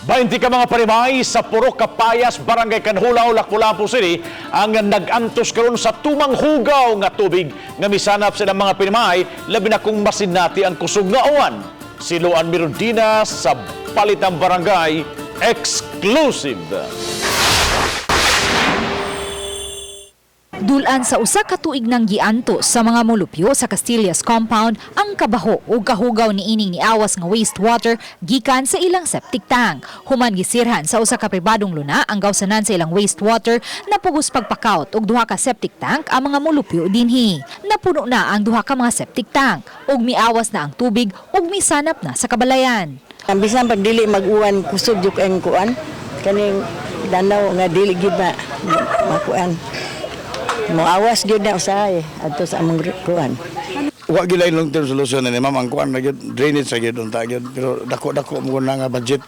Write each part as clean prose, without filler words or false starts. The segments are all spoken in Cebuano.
20 ka mga panimay sa Purok Kapayas, Barangay Canjulao, Lapu-Lapu City ang nag-antos karon sa tumang hugaw nga tubig nga misanap sa ilang mga pinamay, labi na kung masinati ang kusog nga uwan. Si Luan Mirondina sa Balitang Barangay, exclusive. Dulan sa usa ka tuig nang gianto sa mga molupyo sa Castillas Compound ang kabaho ug kahugaw niining niawas nga wastewater gikan sa ilang septic tank. Human gisirhan sa usa ka pribadong luna ang gawsanan sa ilang wastewater, napugos pagpakaut og duha ka septic tank ang mga molupyo dinhi. Napuno na ang duha ka mga septic tank ug miawas na ang tubig ug misanap na sa kabalayan. Ang bisan pag dili mag-uwan, kusog jud ang kuan. Kaning danaw nga dili gid ba makuan. Moawas gyud na usahay adto sa among kuan. Wa gyud long term solution ni, ma'am. Ang kuan na gyud, drainage sa gyud unta gyud, pero dako-dako mo na nga budget.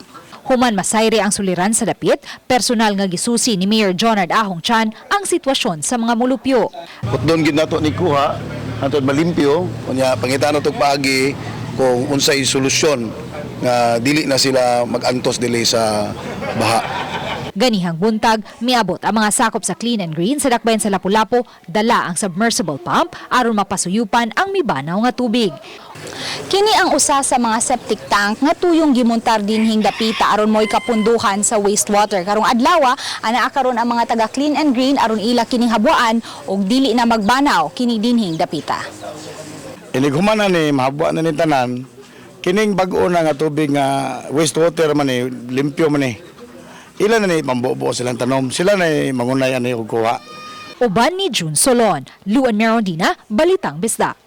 Human masayre ang suliran sa dapit, personal nga gisusi ni Mayor Jonard Ahong Chan ang sitwasyon sa mga molupyo. Putdon gid nato ni kuha hantod malimpyo. Unya pangitan nato paagi kung unsay solusyon nga dili na sila magantos dili sa baha. Ganihang buntag, miabot ang mga sakop sa Clean and Green sa dakbayan sa Lapu-Lapu, dala ang submersible pump aron mapasuyupan ang mibanaw nga tubig. Kini ang usa sa mga septic tank nga tuyong gimontar dinhing dapita aron mo'y kapunduhan sa wastewater. Karong adlaw, anaa karon ang mga taga Clean and Green aron ila kining habwaan og dili na magbanaw kini dinhing dapita. Inig human na ni mahabwa na ni tanan, kining bag-o na nga tubig nga wastewater man ni, limpyo man ni. Ila na ni pambuo silang tanom, sila na ni mangunay ani og kuha. Uban ni June Solon, Luan Merondina, Balitang Bisdak.